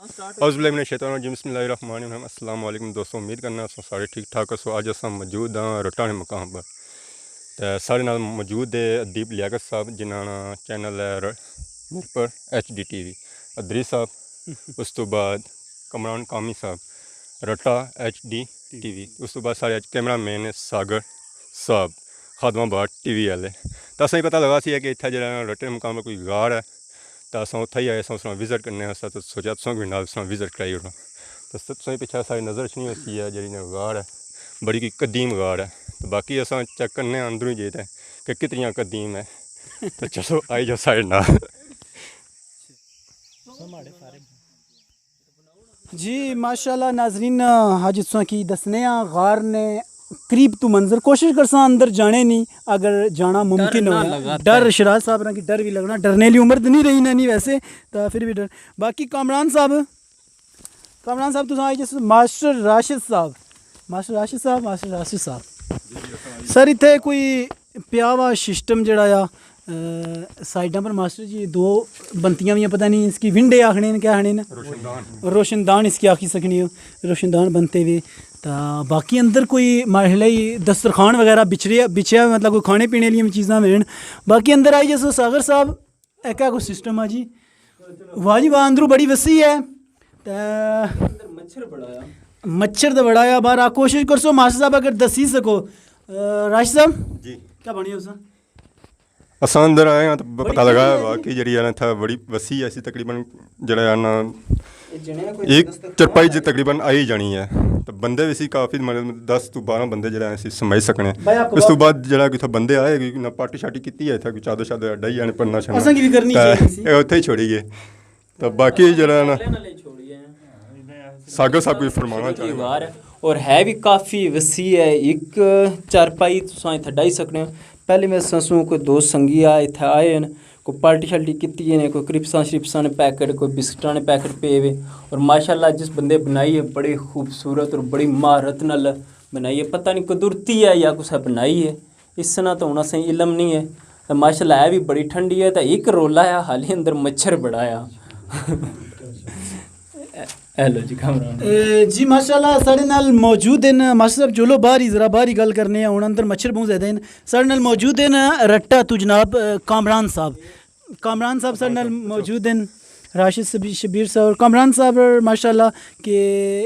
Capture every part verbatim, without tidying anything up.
اعوذ باللہ من الشیطان الرجیم، بسم اللہ الرحمن الرحیم۔ السلام علیکم دوستو، امید کرنا تساں سارے ٹھیک ٹھاک ہوسو۔ اج اساں موجود ہاں رٹا نے مقام پر، تے ساڑے نال موجود ہے ادیب لیاقت صاحب، جنہاں نا چینل ہے ر-، میر پر ایچ ڈی ٹی وی، ادریس صاحب، اس تو بعد کمران کامی صاحب، رٹا ایچ ڈی ٹی وی، اس تو بعد ساڑے اج کیمرہ مین ہے ساگر صاحب، خادم آباد ٹی وی والے۔ تاں اساں کی پتہ لگا سی کہ اتھا جڑا نا رٹے مقام پر کوئی غار ہے، تاں اساں اتھا ہی آئے، اساں اس طرح وزٹ کرنے آستے، تاں سوچا تساں کو بھی نال اس طرح وزٹ کرائی اوڑاں۔ تاں س-، تساں کی پچھا ساری نظر اچھنی ہوسی ہے جڑی نا غار ہے، بڑی کوئی قدیم غار ہے۔ تاں باقی اساں چیک کرنے آں اندروں جے تے کہ کتنیاں قدیم ہے۔ تاں چلو آئی جاؤ سارے نال۔ جی ماشاءاللہ ناظرین، اج تساں کی دسنے آں غار نے قریب تو منظر۔ کوشش کرساں اندر جانے نی، اگر جانا ممکن ہویا۔ ڈر شراز صاحب ہوراں کی ڈر بھی لگنا، ڈرنے لی عمر تو نہیں رہی نی ویسے، تاں پھر بھی ڈر۔ باقی کامران صاحب، کامران صاحب تساں آئی جس ماسٹر راشد صاحب، ماسٹر راشد صاحب، ماسٹر راشد صاحب۔ سر اتھے کوئی پیا وا سسٹم جڑا آ، اے، سائیڈاں پر ماسٹر جی دو بنتیاں وی، پتہ نہیں اس کی ونڈے آخنے نے، کیا آخنے نے؟ روشن دان۔ روشن دان اس کی آخی سکنے ہو، روشن دان بنتے وے۔ تاں باقی اندر کوئی ماڑے خیال ہی دسترخوان وغیرہ بچھڑیا، بچھیا، مطلب کوئی کھانے پینے لیاں چیزاں وین۔ باقی اندر آئی جسو ساگر صاحب، اے کیا کوئی سسٹم ہے جی؟ واہ جی واہ، اندروں بڑی وسیع ہے۔ تے اندر مچھر بڑا آ۔ مچھر تے بڑا آ، باہر آ کوشش کرسو ماسٹر صاحب اگر دسی سکو۔ اے، راشد صاحب؟ جی۔ کیا بنی اس؟ اساں اندر آئے ہاں تو پتہ لگا ہے واقعی جڑی ہے نا اتھا بڑی وسیع ہے، اسی تقریباً جڑا ہے نا ایک چرپائی جی تقریباً آئی جانی ہے۔ تو بندے بھی سی کافی، مطلب دس تو بارہ بندے جڑا ہے اسی سمائی سکنے۔ اس تو بعد جڑا کوئی اتھا بندے آئے، کوئی نہ پارٹی شارٹی کیتی ہے، اتھا کوئی چادر شادر اڈائی جانے پڑھنا شڑھنا۔ اساں کی بھی کرنی چاہیے سی۔ اے اتھے ہی چھوڑی گئے۔ تو باقی جڑا ہے نا ساگر صاحب کوئی فرمانا چاہیے۔ اور ہے بھی کافی وسیع ہے، ایک چارپائی تساں اتھا ڈائی سکنے ہو۔ پہلے میں سسوں کوئی دو سنگی آ اتھا آئے ہیں، کوئی پارٹی شالٹی کیتی ہے، کوئی کرپساں شرپساں نے پیکٹ، کوئی بسکٹاں نے پیکٹ پے ہوئے۔ اور ماشاءاللہ جس بندے بنائی ہے بڑی خوبصورت اور بڑی مہارت نال بنائی ہے، پتہ نہیں قدرتی ہے یا کسے بنائی ہے، اس نا تو ہن اساں علم نہیں ہے۔ تے ماشاءاللہ ہے بھی بڑی ٹھنڈی ہے، تے ایک رولا ہے حالی اندر مچھر بڑا آ۔ ہیلو جی کامران۔ اے، جی ماشاءاللہ ساڑے نال موجود ہیں ماسٹر صاحب، چلو باہر ہی ذرا باہر ہی گل کرنے ہیں، ہن اندر مچھر بہت زیادہ ہیں۔ ساڑے نال موجود ہیں رٹا تو جناب، اے، کامران صاحب۔ کامران صاحب ساڑے نال موجود ہیں، راشد شبی-، شبیر صاحب اور کامران صاحب ماشاءاللہ کہ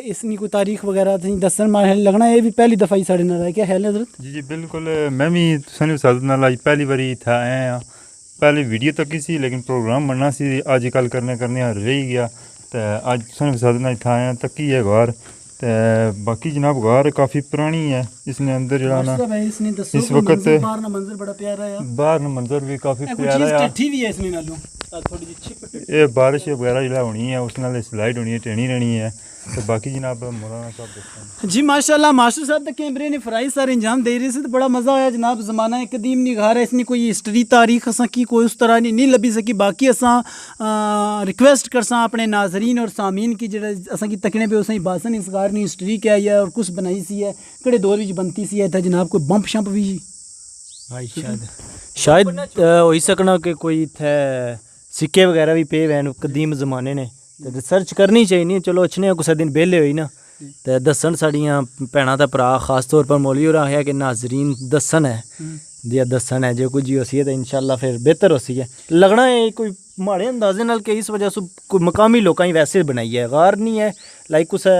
اس نی کوئی تاریخ وغیرہ تساں دسن ماڑے لگنا، اے بھی پہلی دفعہ ہی ساڑے نال آئے، کیا خیال ہے حضرت؟ جی جی بالکل، میں بھی تساں نی استاد نال اج پہلی باری اتھا آیا ہاں۔ پہلے ویڈیو تکی سی لیکن پروگرام بننا سی، اج کل کرنے کرنے رہی گیا، تے اج تساں نی استاد نال اتھا آیا ہاں، تکی ہے غار۔ تے باقی جناب غار کافی پرانی ہے، اس نے اندر جڑا نا ماشاءاللہ بھائی، اس نے دسو اس کہ وقت منظر، باہر نا منظر بڑا پیارا ہے۔ باہر نا منظر بھی کافی اے کوئی پیارا چیز ہے۔ ٹٹھی بھی ہے اس نے نالوں۔ آ تھوڑی جی چھپ ٹٹھی اے بارش وغیرہ جڑا ہونی ہے، اس نال سلائیڈ ہونی ہے، ٹہنی رہنی ہے۔ تے باقی جناب مولانا صاحب دسن۔ جی ماشاءاللہ، ماسٹر صاحب تے کیمرے نے فرائض سارے انجام دے رہے سے، تے بڑا مزہ آیا جناب۔ زمانہ قدیم نی غار ہے، اس نی کوئی ہسٹری تاریخ اساں کی کوئی اس طرح نی نہیں لبھی سکی۔ باقی اساں آ، ریکویسٹ کرساں اپنے ناظرین اور سامعین کی، جڑے اساں کی تکنے پہ اساں کی باسن اس غار نی ہسٹری کیا ہے اور کس بنائی سی ہے، کہڑے دور وچ بنتی سی ہے، اتھا جناب کوئی بمپ شمپ بھی؟ ہاں، شاید، شاید، آ، ہوئی سکنا کہ کوئی اتھے سکے وغیرہ بھی پے ہوئے ہیں قدیم زمانے نے۔ تے ریسرچ کرنی چاہیے، چلو اچھنے آں کسے دن بیلے ہوئی نا۔ تے دسن ساڑیاں بھیناں تے بھرا، خاص طور پر مولوی ہوراں آخیا کہ ناظرین دسن ہے، جی دسن ہے، جے کوئی جی ہوسی ہے تے انشاءاللہ پھر بہتر ہوسی ہے۔ لگنا ہے کوئی ماڑے اندازے نال کہ اس وجہ سے کوئی مقامی لوکاں ہی ویسے بنائی ہے، غار نہیں ہے، لائک کسے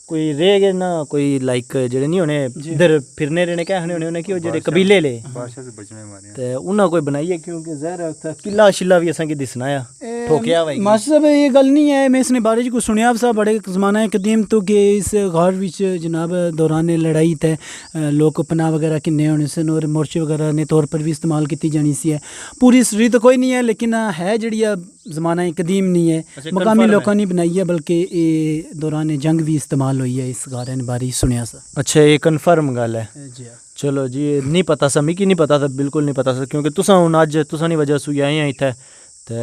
کوئی رہ گئے نا، کوئی لائک جڑے نہیں ہونے جی۔ ادھر پھرنے رہنے، کہہ ہونے ہونے کہ وہ جڑے بادشاہ۔ قبیلے لے۔ بادشاہ سے بچنے مارے ہیں۔ تے انہاں کوئی بنائی ہے کیونکہ ظاہر ہے اتھا قلعہ شلعہ بھی اساں کی دسنا ہے۔ اے، ٹھوکیا ہوئے گی۔ ماسٹر صاحب، یہ گل نہیں ہے، میں اس نے بارے چ کچھ سنیا سا بڑے زمانہ قدیم تو کہ اس غار وچ جناب دوران لڑائی تے، اے، لوگ پناہ وغیرہ کنے ہونے سن اور مورچے وغیرہ نے طور پر بھی استعمال کیتی جانی سی ہے۔ پوری ہسٹری تو کوئی نہیں ہے، لیکن ہے جڑی ہے زمانہ قدیم نہیں ہے، اچھا، مقامی کنفرم ہے۔ لوکاں نے بنائی ہے، بلکہ اے دوران جنگ بھی استعمال ہوئی ہے، اس غار نے بارے سنیا سا۔ اچھا، یہ کنفرم گل ہے۔ اے جی ہاں۔ چلو جی، نہیں پتا سا، مکی نہیں پتا سا، بالکل نہیں پتا سا، کیونکہ تساں ہن اج تساں نی وجہ سوں آئے ہیں اتھے۔ تے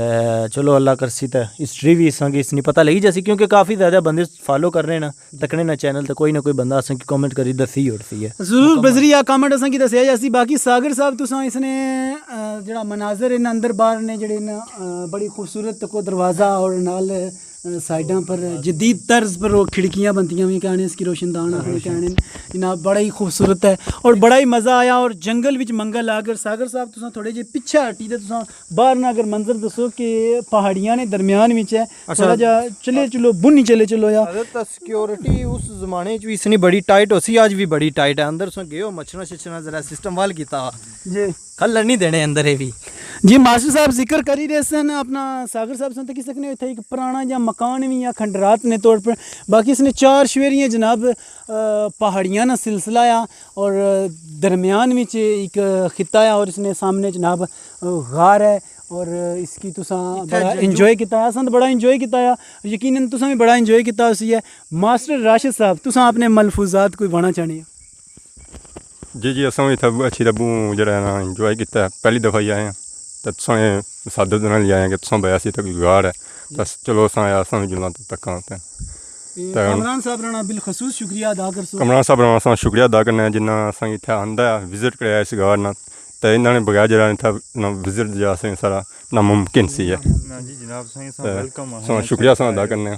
چلو اللہ کرسی تے ہسٹری بھی اساں کی اس نی پتہ لگی جاسی، کیونکہ کافی زیادہ بندے فالو کر رہے نا، تکنے نا چینل، تے کوئی نہ کوئی بندہ اساں کی کمنٹ کری دسی ہی اٹھسی ہے۔ ضرور مکمل۔ بزری آ کمنٹ اساں کی دسیا جاسی۔ باقی ساگر صاحب تساں اس نے، آ، جڑا مناظر ان اندر باہر نے جڑے نا، آ، بڑی خوبصورت تکو دروازہ اور نال سائیڈاں پر جدید طرز پر وہ کھڑکیاں بنتیاں ہوئی کہنے، اس کی روشن دان آخنے کہنے۔ جناب، بڑا ہی خوبصورت ہے اور بڑا ہی مزہ آیا۔ اور جنگل وچ منگل آگر، ساگر صاحب، تساں تھوڑے جے پیچھے ہٹی تے تساں باہر نہ اگر منظر دسو کہ پہاڑیاں نے درمیان وچ ہے، اچھا۔ تھوڑا جا چلے چلو، بنی چلے چلو یا۔ حضرت، سیکیورٹی اس زمانے چ وی اتنی بڑی ٹائٹ ہو سی، اج وی بڑی ٹائٹ ہے۔ اندر تساں گئے ہو، مچھراں شچھراں ذرا سسٹم وال کیتا ہوا۔ جی۔ کھلن نہیں دینے اندر اے وی۔ جی، ماسٹر صاحب ذکر کری رہے سن اپنا، ساگر صاحب سن تے کس نے اتھے ایک پرانا جا مکان وی آ کھنڈرات نے طور پر، باقی اس نے چار شویریاں جناب، آ، پہاڑیاں نا سلسلہ آ اور درمیان وچ ایک خطہ آ اور اس نے سامنے جناب، آ، غار ہے اور اس کی تساں اتھے بڑا جنگجو انجوائے کیتا ہے، اساں تے بڑا انجوائے کیتا ہے، یقیناً تساں بھی بڑا انجوائے کیتا ہوسی ہے۔ ماسٹر راشد صاحب، تساں اپنے ملفوظات کوئی وانا چاہنے ہو؟ جی، جی، اساں وی اتھا اچھی طرح بہوں جیہڑا ہے نا انجوائے کیتا ہے۔ پہلی دفعہ ہی آئے ہیں تے تساں نے مساعدت نال ہی آئے ہیں کہ تساں بیا سی اتھا کوئی غار ہے۔ بس چلو اساں آیا، اساں وی جلنا تے تکاں تے۔ تے تے ہن کامران صاحب رانا بالخصوص شکریہ ادا کرسو۔ کامران صاحب رانا اساں شکریہ ادا کرنے آں جنہاں اساں کی اتھا آندا ہے، وزٹ کرایا اس غار نال۔ تے انہاں نے بغیر جیہڑا اتھا نا وزٹ جا اساں سارا ناممکن سی ہے۔ نا جی جناب، سائیں، اساں تے ویلکم آں۔ اساں شکریہ اساں ادا کرنے آں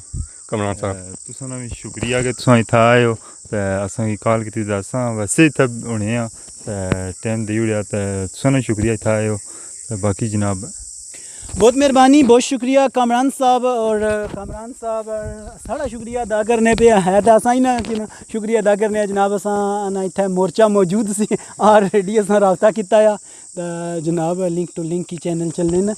کامران صاحب۔ تے تساں نا وی شکریہ کہ تساں اتھا آئے ہو۔ تے اساں کی کال کیتی تے اساں ویسے اتھا ہونے آں تے ٹائم دئی اوڑیا تے تساں نا شکریہ اتھا آئے ہو۔ تے باقی جناب، بہت مہربانی، بہت شکریہ کامران صاحب۔ اور کامران صاحب ساڑا شکریہ ادا کرنے پہ ہے تے اساں ہی نا کہ نا شکریہ ادا کرنے آں جناب، اساں نا اتھے مورچہ موجود سی، آلریڈی اساں رابطہ کیتا آ۔ تے جناب، لنک ٹو لنک ہی چینل چلنے نا۔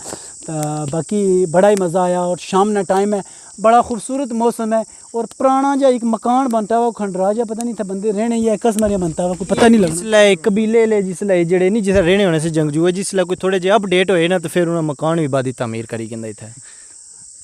تے باقی بڑا ہی مزہ آیا اور شام نا ٹائم ہے، بڑا خوبصورت موسم ہے اور پرانا جا ایک مکان بنتا ہوا کھنڈرا جا، پتہ نہیں اتھے بندے رہنے یا کس مریا بنتا ہوا، کوئی پتہ نہیں لگنا۔ جس لے قبیلے لے، جس لے جڑے نہیں، جس لے رہنے ہونے سے جنگجو ہے، جس لے کوئی تھوڑے جے اپڈیٹ ہوئے نا تو پھر انہاں مکان بھی بعد ہی تعمیر کری گندا اتھے۔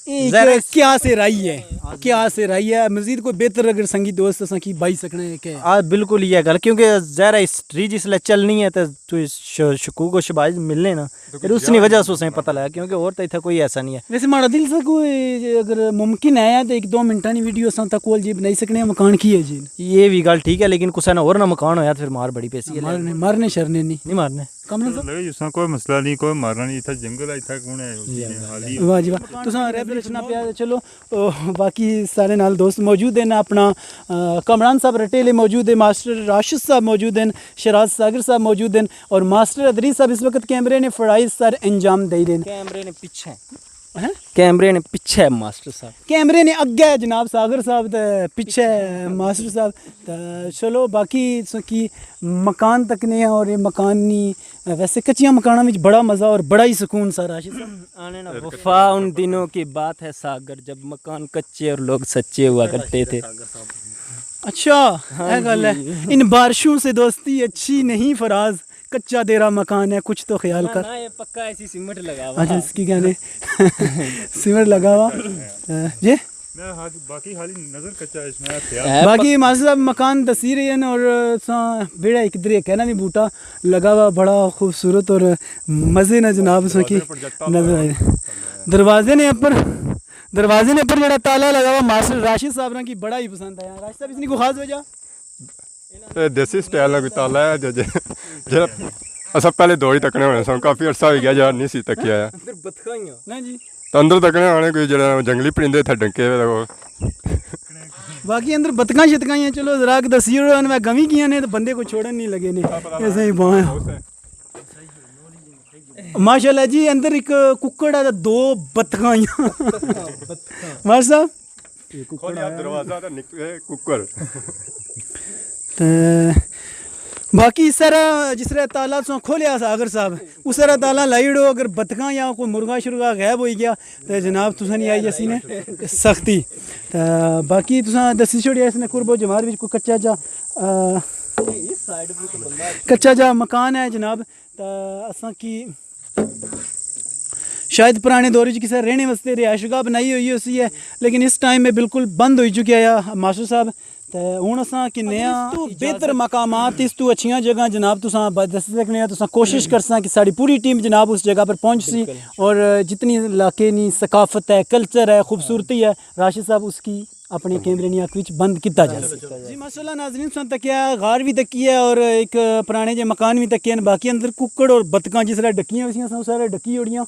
یہ ذرا کیا سے رائی ہے؟ کیا سے رائی ہے؟ مزید کوئی بہتر اگر سنگی دوست اساں کی بائی سکنا ہے کہ؟ آ، بالکل یہ گل، کیونکہ ظاہر ہے ہسٹری جس لے چلنی ہے تو تو ش-، شکوک و شبائز ملنے نا۔ پھر اس نی وجہ سے اساں پتہ لگا، کیونکہ اور تو اتھا کوئی ایسا نہیں ہے۔ ویسے ماڑا دل سا کوئی اگر ممکن ہے تو ایک دو منٹاں نی ویڈیو اساں تک کول جی بنائی سکنے ہیں، مکان کی ہے جی؟ یہ بھی گل ٹھیک ہے، لیکن کسے نہ اور نہ مکان ہویا تو پھر مار بڑی پیسی ہے۔ مارنے، مارنے شرنے نہیں۔ نہیں مارنے۔ کمرے صاحب؟ لگے جس طرح کوئی مسئلہ نہیں، کوئی مارنا نہیں، اتھا جنگل ہے، اتھا کون ہے؟ واہ جی واہ۔ تساں ریپ رچنا پیا تے چلو، او، باقی سارے نال دوست موجود ہیں، اپنا، آ، کامران صاحب رٹیلے موجود ہیں، ماسٹر راشد صاحب موجود ہیں، شیراز ساگر صاحب موجود ہیں اور ماسٹر ادریس صاحب اس وقت کیمرے نے فڑائی سر انجام دے رہے ہیں۔ کیمرے نے پیچھے۔ ہیں؟ کیمرے نے پیچھے ماسٹر صاحب۔ کیمرے نے اگے جناب ساگر صاحب تے پیچھے ماسٹر صاحب۔ تے چلو باقی سو کی مکان تکنے ہیں اور یہ مکان نی، ویسے کچیاں مکاناں وچ بڑا مزہ اور بڑا ہی سکون سا راشد صاحب۔ آنے نا وفا ان دنوں کی بات ہے ساگر، جب مکان کچے اور لوگ سچے ہوا کرتے تھے۔ اچھا، ہاں اے گل ہے۔ جی۔ ان بارشوں سے دوستی اچھی نہیں فراز، کچا تیرا مکان ہے، کچھ تو خیال نہ، کر۔ نہ، یہ پکا ایسی سیمنٹ لگا ہوا۔ اچھا، اس کی کہنے سیمنٹ لگا ہوا۔ جی؟ میں حال-، باقی حالی نظر کچا ہے، اس میں خیال۔ اے باقی ماسٹر صاحب مکان دسی رہے ہیں اور ساں بیڑا ایک درے کہنا بھی بوٹا لگا ہوا، بڑا خوبصورت اور مزے نہ جناب ساں کی دروازے پر جٹا نظر آئے۔ دروازے نے اپر، دروازے نے اپر جڑا تالا لگا ہوا ماسٹر راشد صاحب نا کی بڑا ہی پسند آیا۔ راشد صاحب، اس نی کوئی خاص وجہ؟ اے دیسی سٹائل نا کوئی تالا ہے جو جے-، جیڑا اساں پہلے دور ہی تکنے ہونے سن، کافی عرصہ ہوئی گیا جیڑا نہیں سی تکیا ہے۔ اندر بتخاں ہی آں۔ نہ جی۔ تے اندر تکنے ہونے کوئی جیڑا جنگلی پرندے اتھے ڈنکے ہوئے وہ۔ باقی اندر بتخاں شتخاں ہی ہیں، چلو ذرا کہ دسی اوڑو، میں گویں کیاں نے تے بندے کو چھوڑن نہیں لگے نے۔ ایسے ہی بائیں۔ ماشاءاللہ جی، اندر ایک ککڑ ہے تے دو بتخاں ہی ہیں۔ ماسٹر صاحب؟ یہ ککڑ کھولیا آیا۔ دروازہ تے نکلے ککڑ۔ تے باقی اس طرح جس طرح تالا تساں کھولیا ساگر صاحب، اس طرح تالا لائی اڑو، اگر بتخاں یا کوئی مرغا شرغا غائب ہوئی گیا تے جناب تساں نی آئی جاسی نے سختی۔ تے باقی تساں دسی چھوڑیا اس نے قرب و جمال وچ کوئی کچا جا، آ، کچا جا مکان ہے جناب۔ تے اساں کی شاید پرانے دور وچ کسے رہنے واسطے رہائش گاہ بنائی ہوئی ہوسی ہے، لیکن اس ٹائم میں بالکل بند ہوئی چکیا ہے ماسٹر صاحب۔ تے ہن اساں کنے آں اس تو بہتر مقامات، اس تو اچھیاں جگہاں جناب تساں ب-، دس سکنے آں۔ تساں کوشش کرساں کہ ساڑی پوری ٹیم جناب اس جگہ پر پہنچ سی اور جتنی علاقے نی ثقافت ہے، کلچر ہے، خوبصورتی ہے، راشد صاحب اس کی اپنے کیمرے نی اکھ وچ بند کیتا جائے۔ جی ماشاءاللہ ناظرین، سن تکیا غار بھی تکی ہے اور ایک پرانے جے مکان بھی تکے ہیں، باقی اندر ککڑ اور بتکاں جس طرح ڈکیاں ہوئی سی، سارے ڈکی اوڑیاں۔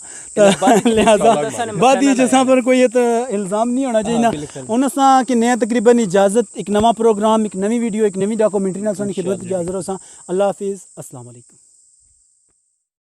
لہذا بعد ہی جساں پر کوئی ات الزام نہیں ہونا چاہیے۔ ہن اساں کہ نیا تقریباً اجازت، ایک نواں پروگرام، ایک نویں ویڈیو، ایک نویں ڈاکومنٹری نال سن خدمت حاضر ہوساں۔ اللہ حافظ، السلام علیکم۔